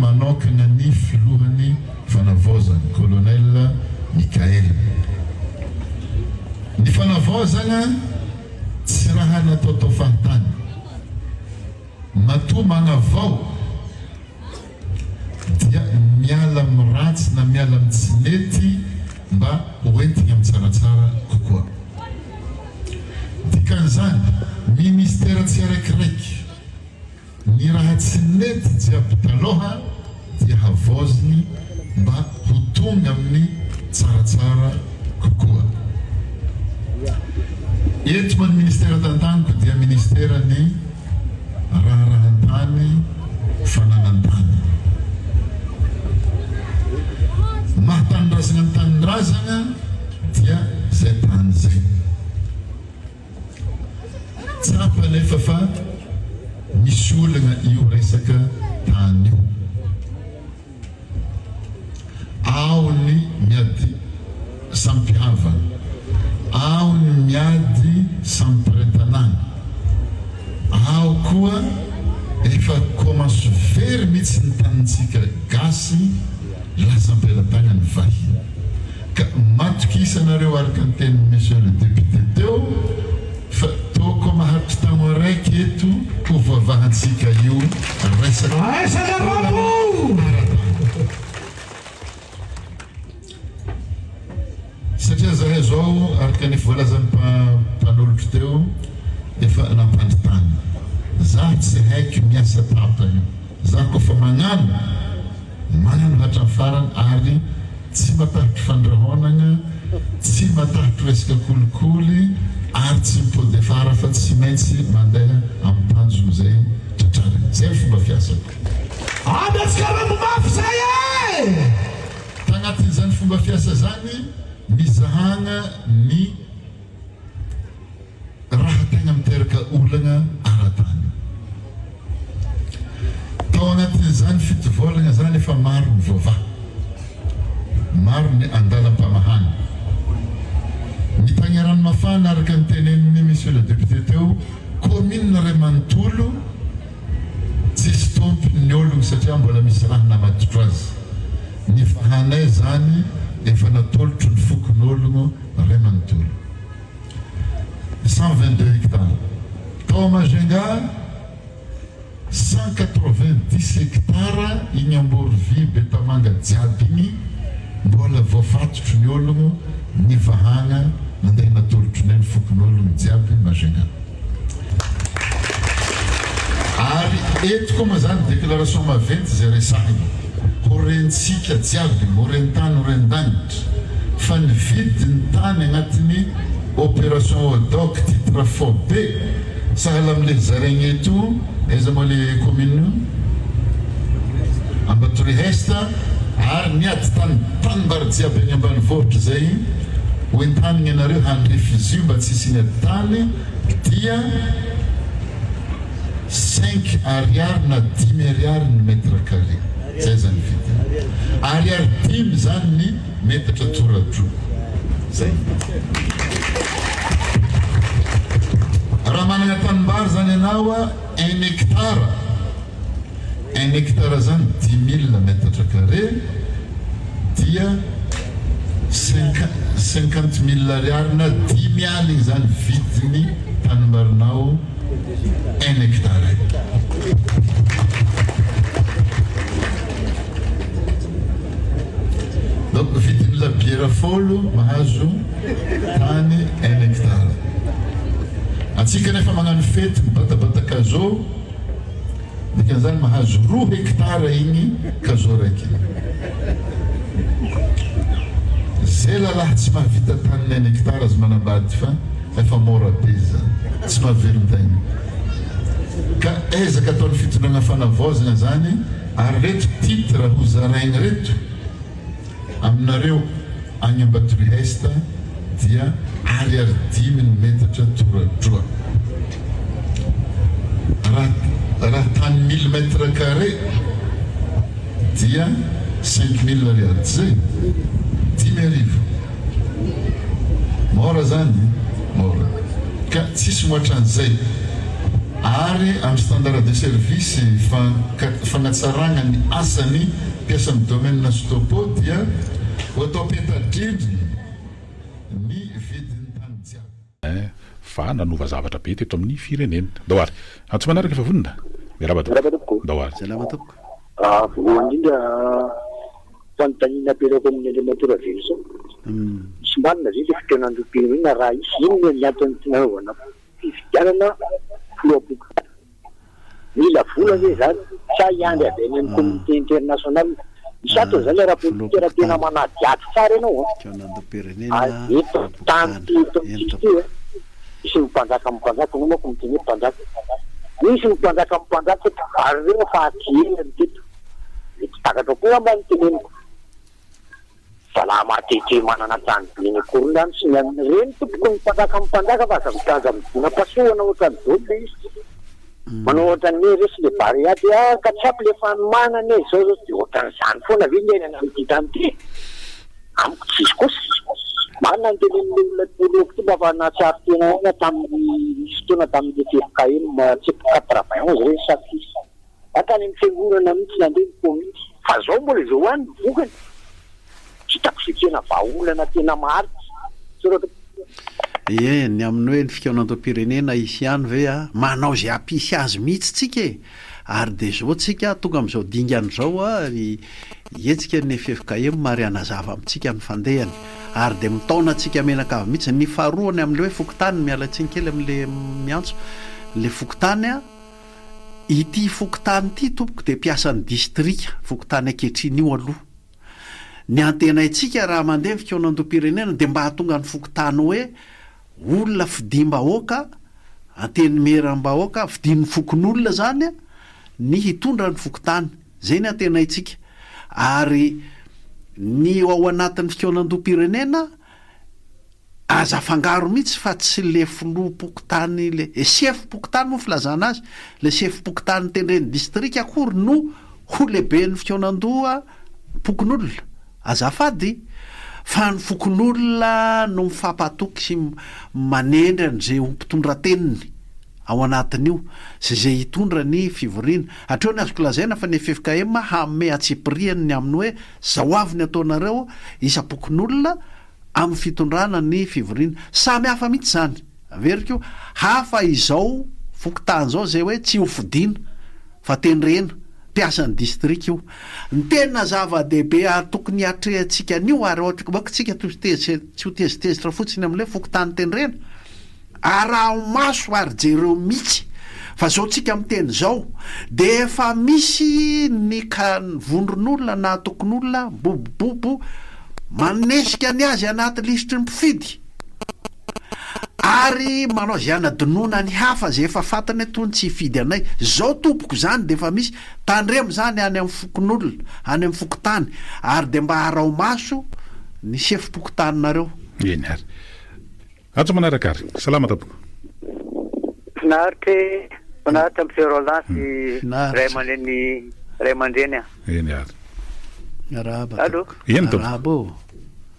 manokana ny filohan'ny fanavaozana, Colonel Mickaël. Ny fanavaozana tsy raha nataotao fahatany. Matoa magnavao dia miala amin'ny ratsy na miala amin'ny tsy mety mba ho entigny amin'ny tsaratsara kokoa. Dikan'izany, ministera tsiaraikiraiky, ny raha tsy nety jiaby taloha dia havaoziny mba ho tonga amin'ny tsaratsara kokoa. Eto moa ny ministera tantaniko dia ministeran'ny raharahan-tany, fananan-tany. Maha tanindrazana ny tanindrazana dia izay tany izay. Tsapa anefa fa misy olana io resaka tany io. Ao ny miady samy mpihavana, ao ny miady samy mpiray tanàna, ao koa efa commence very mihitsy ny tanintsika gasy lasa am-pelatanan'ny vahiny. Ka matokisa nareo araka ny tenin'i Monsieur le député teo fa toko maharitry taogno araiky eto ho voavahantsika io resaka Aizana Rambo! ara-tany. Satria zahay zao araka ny voalazan'ny mpanolotro teo efa nampandry tany. Zaho tsy haiko miasa tapany io. Zaho kofa magnano, magnano hatramin'ny farany ary tsy matahotro fandrahonagna, tsy matahotro resaka kolikoly ary tsy mipody afara fa tsy maintsy mandeha amin'ny tanjogno zay tratrarigny. Zay ny fomba fiasako. Ametrika rambo mafy zay e! Tagnatin'izany fomba fiasa zany nizahagna ny. Raha tegna miteraka olagna ara-tany. Tao anatin'izany fitovolagna zany efa maro ny voavaha. Maro ny andalam-pamahana. Ny tagny Ranomafana araka ny tenenin'i Monsieur le député teo, commune ray manontolo tsisy tompony ny ologno satria mbola misy raha namatotro azy. Ny vahanay zany efa natolotro ny fokonologno ray manontolo. 122 hectares. Tao Majunga, 190 hectares igny Amborovy Betamanga jiaby igny mbola voafatotry ny ologno nivahagna nandeha natolotrinay ny fokonologno jiaby Majunga. Ary eto koa moa zany déclaration maventy izay resahina, ho rentsika jiaby, ho ren-tany ho ren-danitra, fa ny vidin'ny tany agnatin'ny opération Odoc titre faobe, sahala amle zaraigny eto, aiza moa le commune io? Ambatoriha Est, ary ny ady tany tanimbary jiaby agny ambanivohitra izay ho entanigny anareo handrefy izy io mba tsy hisian'ny ady tany, dia cinq ariary na dimy ariary ny mètre carré, zay zany vidiny. Ariary dimy zany ny metatra toradroa. Zay. Raha manana tanimbary zany ianao un hectare, Un hectare zany dix mille metatra carré dia 50 mille ariary na dimy aligny zany vidiny tanimbarinao un hectare. Donc vidiny labiera folo mahazo tany un hectare. Antsika nefa magnano fety mibatabata kazo. Dikan'izany mahazo roa hectare igny kazo raiky. Zay lalahy tsy mahavita tany un hectare aza manambady fa efa mora be zany. Tsy mahavelon-tegna. Ka ezaka ataon'ny fitondrana fanavaozana zany ary reto titre ho zaraigny reto. Aminareo agny Ambatovy Est dia ariary dimy ny metatra toradroa. Raha raha tany mille mètres carré dia 5000 ariary, tsy zay? 5000. Mora zany, mora. Ka tsisy mihoatran'izay. Ary amin'ny standard de service. fanatsaragna ny asan'ny mpiasan'ny Domaine Sotopo dia ho atao peta-drindrina ny vidin'ny tany jiaby. Fa nanova zavatra be teto amin'ny firenena. Ndao ary. Antso manaraka efa vonona? Miarahaba tompoko. Ndao ary. Salama tompoko. Voalohany indrindra, fanontaniana apetrako amin'i Andriamatoa Raveloson. Misy marina ve ilay fikaonandoham-pirenena raha hisy? Inona ny antony tsy nanaovana fifidianana filoham-pokontany? Mila vola ve izany sa hiandry avy any amin'ny communauté internationale? Misy antony izany ara-politika raha tena manadihady tsara ianao an! Ary eto tany ity eto amintsika ity an, misy ny mpanjaka amin'ny mpanjaka, ianao manko miteny hoe mpanjaka, misy ny mpanjaka amin'ny mpanjaka eto ary ireo efa aty ela ny teto, mety takatra koa angamba ny teneniko. Salama TT manana tany be ny Ankorondrano sy ny an'ny reny tompoko ny mpanjaka amin'ny mpanjaka fa aza aza midona pasohana ohatran'ny dolo le izy manao ohatran'ny hoe resy le Barea de ah ka tsy ampy le fanomanana e zao zao de ohatran'izany foana ve ny iainana amin'ity tany ity e amiko tsisy kosa marina ny tenenin'le olona teo aloha ity mba fa nahatsiaro tena ihany aho tamin'ny nisy fotoana tamin'le ffkm tsy haiko quatre vingt onze re sa firy Za tany amin'ny fiangonana mihitsy nandeha ny komity. Fa zao mbola izao ihany ny vokany. Tsy hitako izay tena vahaolana tena maharitra. Misaotra tompoko. Ie, ny amin'ny hoe ny fikaonandoham-pirenena hisy ihany ve a? Manao izay hampisy azy mihitsy tsika e! Ary dia izao tsika tonga amin'izao dingana izao a, hihetsika ny ffkm ary hanazava amintsika ny fandehany. Ary dia mitaona antsika mianakavy mihitsy. Ny faharoa ny amin'ilay hoe fokontany, miala tsiny kely amin'ilay miantso, ilay fokontany a, Ity fokontany ity tompoko dia mpiasan'ny distrika, fokontany ankehitriny io aloha. Ny antenaintsika raha mandeha ny fikaonandoham-pirenena dia mba hahatonga ny fokontany hoe olona fidiam-bahoaka, antenimieram-bahoaka, fidian'ny fokonolona izany ny hitondra ny fokontany. Izay ny antenaintsika. Ary ny ao anatin'ny fikaonandoham-pirenena, Aza afangaro mihitsy fa tsy le filoham-pokontany le sefom-pokontany moa filazana azy, le sefom-pokontany tendren'ny distrika akory no ho lehiben'ny fikaonandoha pokonolona. Azafady fa ny fokonolona no mifampatoky sy manendry an'izay ho mpitondra teniny ao anatin'io sy izay hitondra ny fivoriana. Hatreo ny azoko lazaina fa ny ffkm hanome antsipiriany ny amin'ny hoe zao avy ny ataonareo isam-pokonolona amin'ny fitondrana ny fivoriana. Samy hafa mihitsy izany. Averiko, hafa izao fokontany izao izay hoe tsy hofidina fa tendrena, mpiasan'ny distrika io. Ny tena zava-dehibe ary tokony hiatrehantsika an'io ary aoka tsika tsy ho tezitezitra fotsiny amin'ilay fokontany tendrena, Araho maso ary jereo mitsy fa zao tsika miteny zao de efa misy ny ka vondron'olona na antokon'olona mibobobobo manesika ny azy anaty lisitry ny mpifidy ary manao ze hanadinoana ny hafa ze efa fantany hoe tony tsy hifidy anay zao tompoko zany de efa misy tandremo zany any amin'ny fokonolona any amin'ny fokontany ary de mba araho maso ny sefom-pokontaninareo. Eny ary. Antso manaraka ary. Salama tompoko. Finaritra e! Finaritra Monsieur Roland sy ray aman-dreny ray aman-dreny a. Eny ary. Miarahaba Allô? tompoko. Eny tompoko. Miarahaba ô.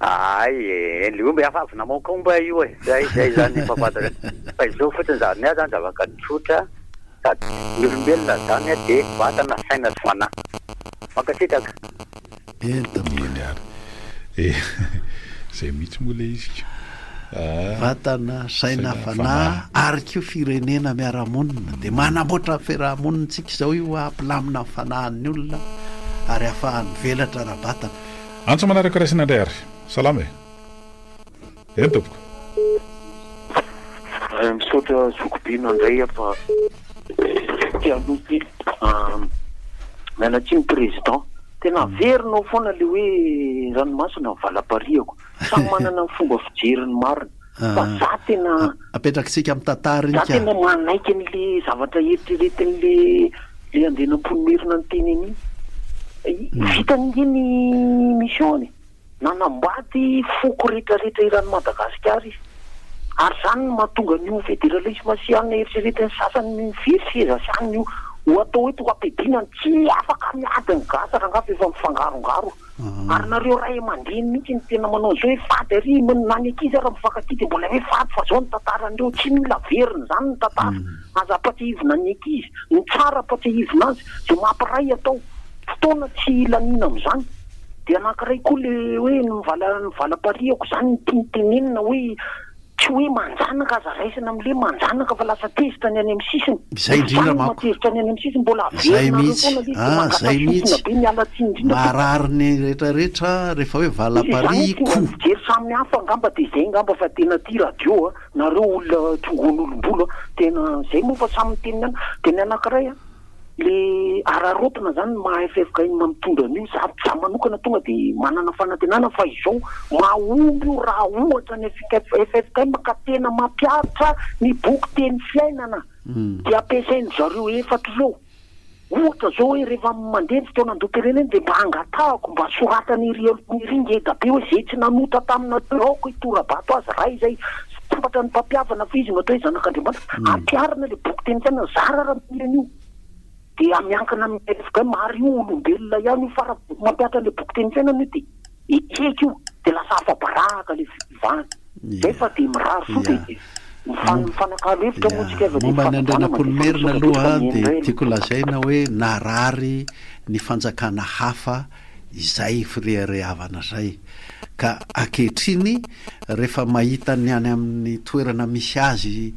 Ay e, le omby hafa avy namoaka omby io e. Zay zay zany efa fantatra. Fa izao fotsiny zany ny ahy zany zavatra tsotra sady ny olombelona zany dia vatana, saina sy fanahy. Mankasitraka. Eny tompoko. Eny ary. Eh, zay mihitsy moa ilay izy ko. Ah. Vatana, saina, fanahy ary koa firenena miara-monina. Dia manamboatra ny fiaraha-monintsika izao io hampilamina ny fanahin'ny olona ary hahafahany mivelatra ara-batana. Antso manaraka raisina indray ary. Salama e. Eny tompoko. Misaotra zokibe nandray fa te aloha ty miala tsiny président tena averinao foana le hoe ranomasina ny valaparihako samy manana ny fomba fijeriny marina fa za tena Apetrakitsika amin'ny tantara iny za ka. tena manaiky an'le zavatra eritreretin'le le Andrianampoinimerina niteny an'iny vitany nge ny mission-ny. Nanambady foko retraretra eran'i Madagasikara izy. Ary izany no mahatonga an'io federalisme sy anona eritreretin'ny sasany very seza sy anona io. Ho atao hoe toka-piadina ny tsy afaka miady ny gasy rangaha fa efa mifangarongaro. Ary nareo ray aman-dreny mihitsy no tena manao an'izao hoe fady ary na ny ankizy ara mifankatia dia mbola hoe fady fa zao ny tantaran'ireo. Tsy mila averina izany ny tantara. Aza ampatsiahivina ny ankizy. Ny tsara ampatsiahivina azy. Izay mampiray atao. Fotoana tsy ilaniana amin'izany. Dia anankiray koa le hoe ny vala-parihako izany no tiany tenenina hoe Tsy hoe manjanaka aza raisina amle manjanaka fa lasa tezitra ny any amin'ny sisiny. Izay indrindra Zany manko. mahatezitra ny any amin'ny sisiny mbola Izay averinareo mihitsy. foana le izy de Ah, mangataka zay sofina mihitsy. be miala tsiny indrindra tompoko. Marary ny rehetra rehetra rehefa hoe Izany valaparihiko. tonga fijery samy hafa angamba de zay angamba fa tena ty radio a, nareo olona tsongon'olom-bolo a, tena zay moa fa samy miteny ihany. De ny anakiray a. Le araraotina zany ny maha ffkm mitondra an'io, za za manokana tonga de manana fanantenana fa izao mahomby io raha ohatra ny ffkm ka tena mampihatra ny boky teny fiainana de ampiasain-dry zareo efatra ireo, ohatra zao hoe rehefa mandeha ny fotoanan-doham-pirenena de mba angatahako mba soratana ery aloha ery ngeda be hoe ze tsy nanota taminareo aoka hitora-bato azy raha izay Sambatra ny mpampihavana fa izy no atao hoe zanak'Andriamanitra. Ampiharina ilay boky teny fiainana, zara raha mila an'io. Dia miankina amin'ny ffkm ary io olombelona ihany io fa raha mampihatra an'ilay boky teny fiainana io dia ekeko io dia lasa afa-baraka ilay fivavahana. Izay fa dia mirary soa dia mifanakalo hevitra moa tsika avy dia Momba ny mifanazava mandefa Andrianampoinimerina misaotra aloha betsaka mihaino dia indray aloha. tiako lazaina hoe narary ny fanjakana hafa izay fireharehavana izay. Ka ankehitriny rehefa mahita ny any amin'ny toerana misy azy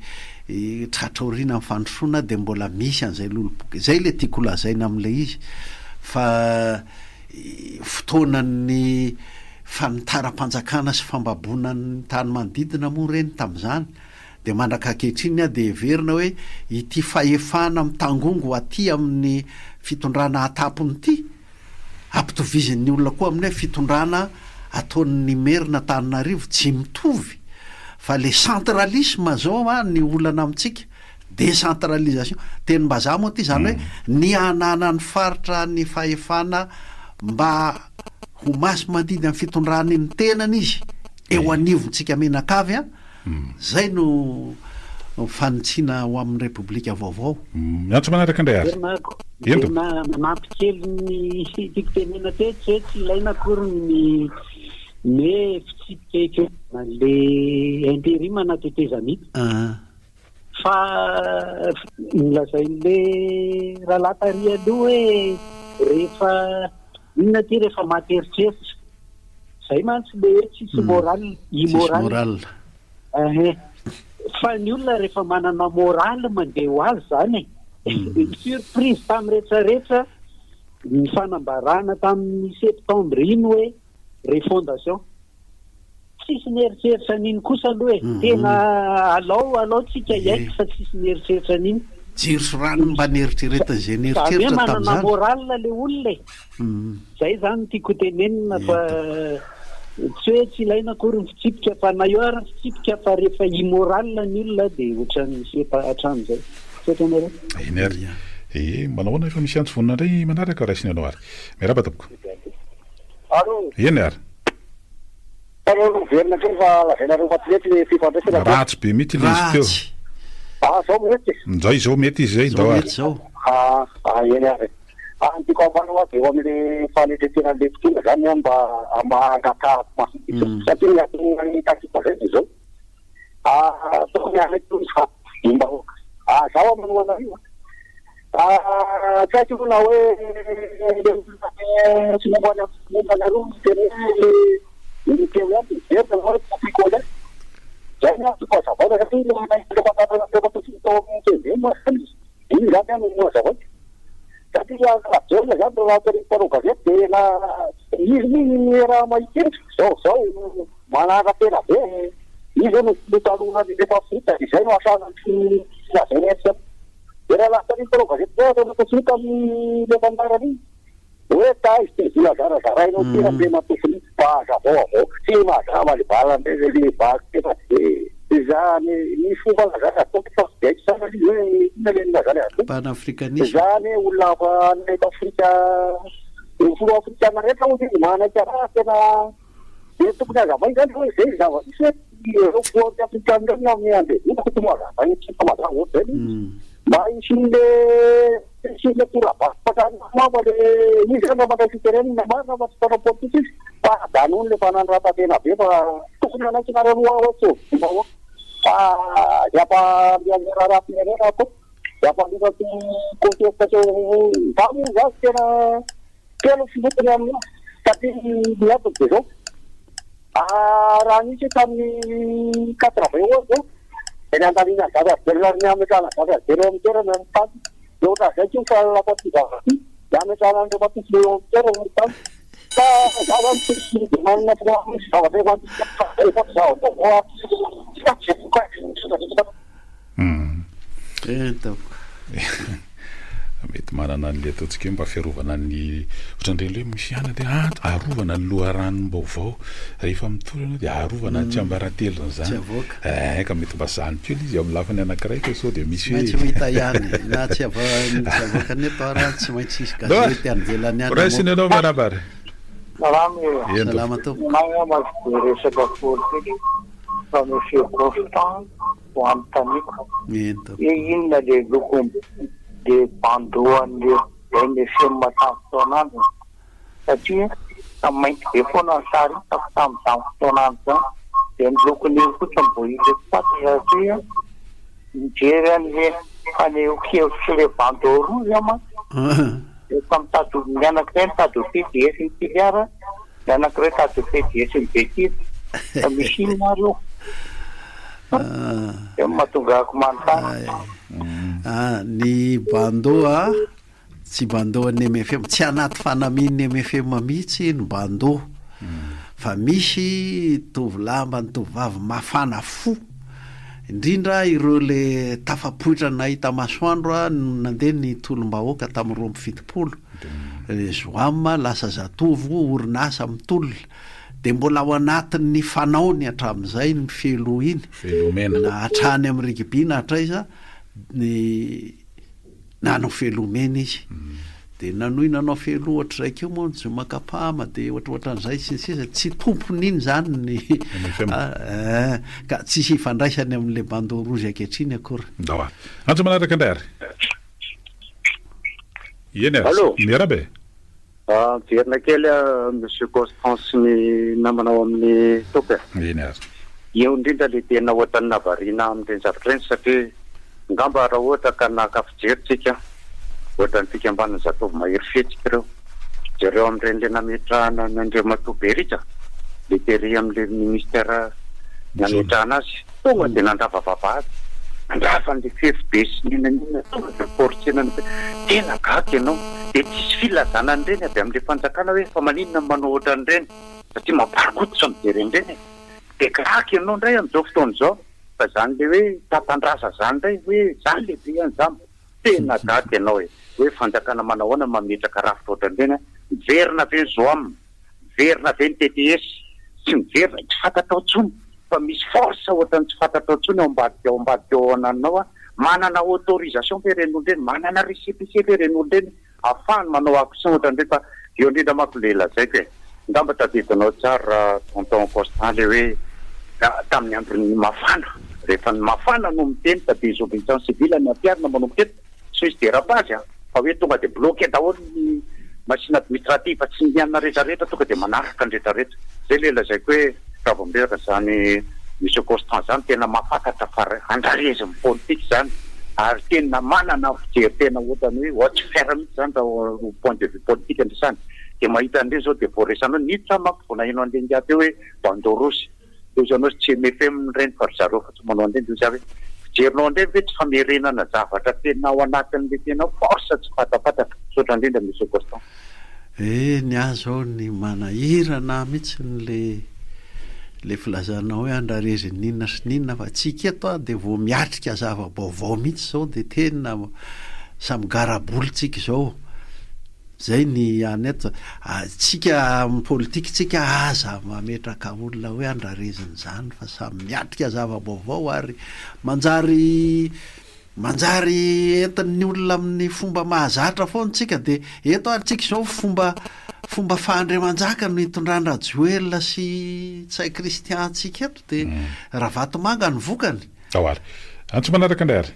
tratra aoriana amin'ny fandrosoana dia mbola misy an'izay lolompo, izay ilay tiako holazaina amin'ilay izy fa fotoanan'ny fanitaram-panjakana sy fambaboana ny tany manodidina moa ireny tamin'izany dia mandraka ankehitriny aho dia heverina hoe ity fahefana mitangongo aty amin'ny fitondrana atapony ity Ampitovizin'ny olona koa amin'ny hoe fitondrana ataon'ny Merina Antananarivo, tsy mitovy fa le centralisme zao an ny olana amintsika, décentralisation, tenim-bazaha moa ity zany hoe ny hananan'ny faritra ny fahefana mba ho masi-mandidy amin'ny fitondrany ny tenany izy eo anivontsika mianakavy an, Zay no fanitsiana ho amin'ny Repoblika vaovao. Miantso manaraka indray ary. Miverina Eny tompoko. miverina manampy kely ny tiako tenenina teo, tsy hoe tsy ilaina akory ny ny hoe fitsipika ifehezana an'ilay interim na tetezamita. Fa nolazain'ilay rahalahy tary aloha hoe rehefa inona ity rehefa maty eritreritra. Zay mantsy le hoe tsisy morale, immoral. Ehe. Fa ny olona rehefa manana morale mandeha ho azy zany e. Surprise tamin'ny rehetra rehetra ny fanambarana tamin'ny septembre iny hoe refondation. Tsisy nieritreritra an'iny kosa aloha e. Tena alao alao tsika hiaiky fa tsisy nieritreritra an'iny. Jiro sy rano mba nieritreretin'izay Zany hoe nieritreritra manana tamin'izany. morale le olona e. Zay zany no tiako ho tenenina fa tsy hoe tsy ilaina akory ny fitsipika fa na eo ary ny fitsipika fa rehefa immoral ny olona dia ohatran'ny sepa hatramin'izay. Misaotra anareo. Eny ary. Ee, manao ahoana efa misy antso vonona indray manaraka raisina ianao ary. Miarahaba tompoko. Allô. Eny ary. Aleo aloha miverina kely fa lazainareo mampilety le fifandraisana teo. Ratsy be mihitsy ilay izy teo. Ratsy. Ah zao mety. Njay izao mety izy izay, Zao ndao ary. mety zao. Ah ah eny ary. Ah ny tiako ambara hoa dia eo amin'le fanetretenan'le mpitondra zany an mba mba angatahako mafy satria ny aton'ny takiko zay dia zao. Ah tokony hanaiky ny fahaviam-bahoaka. Ah zaho manohana an'io an. Ah tsy haiko aloha na hoe le olona tsy momba ny momba anareo miteny hoe le teo ihany dia miverina na hoe copie coller. Zay ny ahy tiako hazavaina satria le nahita fandaharana teo am-pitoviana tao amin'ny TV moa zany izy. Iny izany aho no hazavaiko. Satria Rajoelina izany raha tena mpanao gazety dia na izy moa raha mahita endrika izao izao manara-tena be. Izy no filoha taloha rehefa vita dia izay no asana sy lazaina eto. Dia raha lasa ny mpanao gazety izay atao natao tamin'ny fandaharana iny. Hoe taiza ity vola zarazarainao ity Randriamatoa Filoha fa hazavao avao. Tsy mazava le bala ndray le vaky tena de izany ny fomba lazana azy tompoko fa tsy de haiko tsara le izy hoe inona le nilazany azy tompoko. Panafricanisme. Izany olona avy any eto Afrika ny filoha afrikana rehetra hozy izy manaiky anazy tena de tokony hazavaina zany hoe zay zava-misy hoe ireo filoha afrikana ireo no ame andevola tokony ho hazavaina tsy mazava ohatr'izay le izy mba hisian'le. Tsy ilay tora-bato mama le izy angamba mandray fitenenana marina fa tsy mpanao politika izy fa ajanony le fanandratantena be fa tokony hanaiky nareo aloha hoe tsy hovidiam-bahoaka fa izay hampandeha ny raharaham-pirenena atao izay hampandroso an'ity contestation za moa za tena tena filotony amin'io satria ny antony dia zao Raha nisy tamin'ny 91 zao dia ny andaniana Zafy Albert ny hametrahana Zafy Albert eo amin'ny toerana ny tanjona. Dia ohatran'izay koa ny fahalalako an'ity zavatra ity, ny hametrahana an'Andriamatoa Filoha eo amin'ny toerana ny tanjona. Fa za zany tsy dia manana finoana misy zavatra efa efa zavatra vao tsy Entako. Mety manana an'ilay ataontsika hoe mba fiarovana ny ohatran'ireny hoe misy ihany dia ah, arovana ny loharanom-baovao. Rehefa mitory ianao dia arovana ny tsiambaratelony izany. Tsy avoaka. Eh, ka mety mba zany koa ilay izy amin'ny lafiny anankiray ka sao dia misy hoe. Tsy maintsy ho hita ihany. Na tsy avoakany eto ara, tsy maintsy hisy gazety any ivelany any. Raisina ianao miarahaba ary. Salama e. Eny Salama tompoko. Ny ahy angamba tsy dia resaka politika fa Monsieur Constant no anontaniako hoe inona le lokon le bandeau anle MFM tamin'ny fotoan'androny satria samy mainty be foana ny sary hitako tamin'izany fotoan'andro izany dia ny lokon'io fotsiny vao hitako fantatra satria mijery an'le fanehoan-kevitry le bandeau rouge aho mantsy efa mitady ny anankiray mitady ho PDS ny Toliara ny anankiray mitady ho PDS ny Bekily fa misy inona ary io? Eo no mahatonga ako manontany. Ah, ny bando a, tsy bando an'ny MFM, tsy anaty fanamian'ny MFM mihitsy ny bando. Fa misy tovolahy ambany tovovavy mafana fo, indrindra ireo le tafapoitra nahita masoandro a, nandeha ny tolom-bahoaka tamin'ny 72, Zoam lasa zatovo orinasa mitolona. Dia mbola ao anatin'ny fanaony hatramin'izay ny fehiloha iny, Fehiloha mena. na hatrany amin'ny rugby na hatraiza, ny nanao fehiloha mena izy. Dia nanohy nanao fehiloha ohatr'izay koa moa ny Joma Kapama, dia ohatrohatran'izay sy ny sisa. Tsy tompon'iny izany ny MFM. Eh, ka tsisy ifandraisany amin'ilay bandeau rouge ankehitriny akory. Ndao ary. Antso manaraka indray ary. Eny ary. Allô? Miarahaba e. Miverina kely aho Monsieur Constant sy ny namana ao amin'ny top e. Eny ary. Eo indrindra le tena ohatran'ny nahavariana amin'ireny zavatra ireny satria angamba raha ohatra ka naka fijery tsika ohatran'ny fikambanan'ny zatovo mahery fihetsika ireo. Jereo amin'ireny le nametrahana an'i Andriamatoa Berija le tery amin'le ministère nametrahana azy. Tonga dia nandrava vavahady, nandrava an'ilay fefy be sy ny inona ny inona, tonga dia forcena ny Tena gaga ianao. Dia tsisy filazana an'ireny avy amin'ilay fanjakana hoe fa maninona no manao ohatran'ireny satria mamparikoditra mijery an'ireny e. Dia gaga ianao indray amin'izao fotoana izao fa izany ilay hoe tatandraza izany indray hoe izany lehibe an'izany. Tena gaga ianao e. Hoe fanjakana manao ahoana no mametraka rafitra ohatran'ireny an. Miverina ve ny Zoam? Miverina ve ny TTS? Tsy miverina, tsy fantatrao intsony fa misy force ohatran'ny tsy fantatrao intsony ao ambadika ao ambadika ao ananonao an! Manana autorisation ve ireny olona ireny? Manana récépissé ve ireny olona ireny ahafahany manao action ohatran'ireny? Fa eo indrindra manko ilay lazaiko e! Angamba tadidinao tsara tonton Constant ilay hoe tamin'ny andron'ny mafana, rehefa ny mafana no miteny fa désobéissance civile no ampiharina manomboka eto, Tsy misy dérapage an! Fa hoe tonga dia bloqué daholo ny machine administrative sy ny anona rehetra rehetra tonga dia manaraka ny rehetra rehetra. Zay le lazaiko hoe raha vao miresaka zany Monsieur Constant zany tena mahafantatra fa andrarezin'ny politika zany ary tena manana fijery tena ohatrany hoe haute sphère mihitsy zany raha au point de vue politique no resahana. Dia mahita an'ireny zao dia vao resahanao niditra aho manko vao naheno an'le ingahy teo hoe bandeau rouge. Hoy ianao tsy MFM ireny fa ry zareo fa tsy manao an'ireny, dia hoy za hoe fijerinao an'ireny ve tsy famerenana zavatra tena ao anatin'ilay tena force tsy fatapatatra. Misaotra indrindra Monsieur Constant. Eh ny ahy zao ny manahirana ahy mihitsy le le filazanao hoe andrarezin'ny inona sy ny inona fa tsika eto a de vao miatrika zava-baovao mihitsy zao de tena samy garaboly tsika izao. Zay ny any eto. Tsika amin'ny politika tsika aza mametraka olona hoe andrarezina izany fa samy miatrika zava-baovao ary manjary manjary entin'ny olona amin'ny fomba mahazatra foana tsika dia eto ary tsika izao fomba fomba fahandremanjaka no itondran-dRajoelina sy Ntsay Christian antsika eto dia Ravatomanga ny vokany. Ao ary. Antso manaraka indray ary.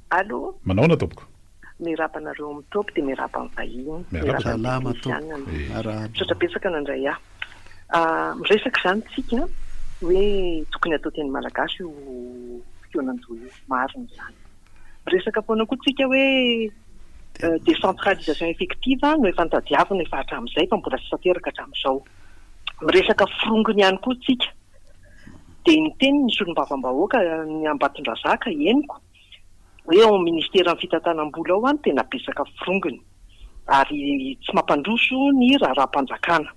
Allô? Manahoana tompoko? Miarahaba anareo amin'ny top dia miarahaba ny vahiny. Miarahaba. Miarahaba ny Salama tompoko. teknisianina. Arahaba. Misaotra betsaka nandray ahy. Miresaka izany tsika hoe tokony atao teny malagasy io fikaonandoha io. Marina izany. Miresaka foana koa tsika hoe décentralisation effective no efa notadiavina efa hatramin'izay fa mbola tsy tanteraka hatramin'izao. Miresaka forongony ihany koa tsika. Dia niteny ny solombavambahoaka ny Ambatondrazaka henoko hoe ao amin'ny ministeran'ny fitantanam-bola ao no tena betsaka forongony ary tsy mampandroso ny raharaham-panjakana.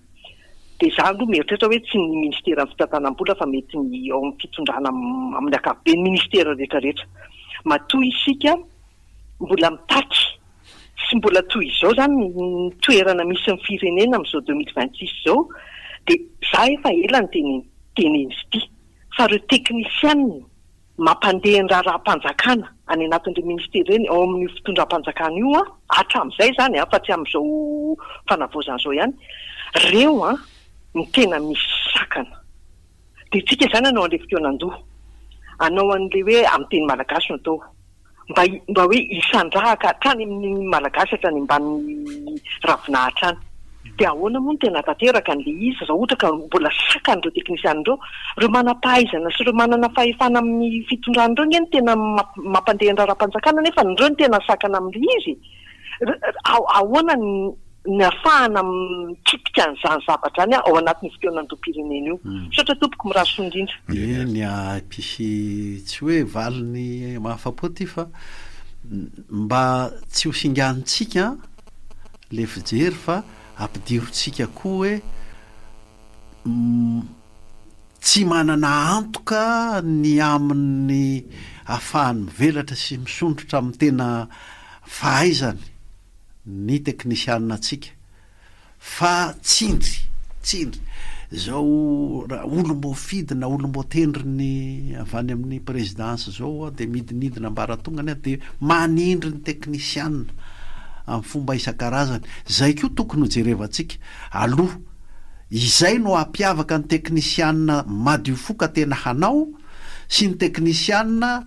Dia izaho aloha mieritreritra hoe tsy ny ministeran'ny fitantanam-bola fa mety ny ao amin'ny fitondrana amin'ny ankapobeny, ministera rehetra rehetra. Matoa isika mbola mitaky sy mbola toy izao izany ny toerana misy ny firenena amin'izao 2026 izao dia izaho efa ela niteny teny izy ity fa ireo teknisianina mampandeha ny raharaham-panjakana any anatin'ireny ministera ireny ao amin'io fitondram-panjakana io an, hatramin'izay izany an, fa tsy amin'izao fanavaozana izao ihany, ireo an no tena misy sakana. Dia tsika izany hanao an'ilay fikaonan-doha, hanao an'ilay hoe amin'ny teny malagasy no atao. Mba mba hoe hisandrahaka hatrany amin'ny Malagasy hatrany ambanin'ny ravinahitra any. Dia ahoana moa no tena hahatanteraka an'ilay izy raha ohatra ka mbola sakan'ireo teknisianina ireo? Ireo manam-pahaizana sy ireo manana fahefana amin'ny fitondrana ireo ange no tena mampandeha ny raharaham-panjakana nefa ireo no tena sakana amin'ilay izy e! Ahoana ny ahafahana mikitika an'izany zavatra izany ao anatin'io fikaonandoham-pirenena io? Misaotra tompoko, mirary soa indrindra. Eny hampisy tsy hoe valiny mahafapo ity fa mba tsy ho singanintsika le fijery fa ampidirontsika koa hoe tsy manana antoka ny amin'ny ahafahany mivelatra sy misondrotra amin'ny tena fahaizany ny teknisianina antsika fa tsindry, tsindry. Izao raha olom-boafidy na olom-boatendrin'ny avy any amin'ny présidence izao dia midinidina ambaratongany dia manindry ny teknisianina amin'ny fomba isan-karazany. Izay koa tokony hojerevantsika aloha. Izay no hampiavaka ny teknisianina madio fo ka tena hanao sy ny teknisianina.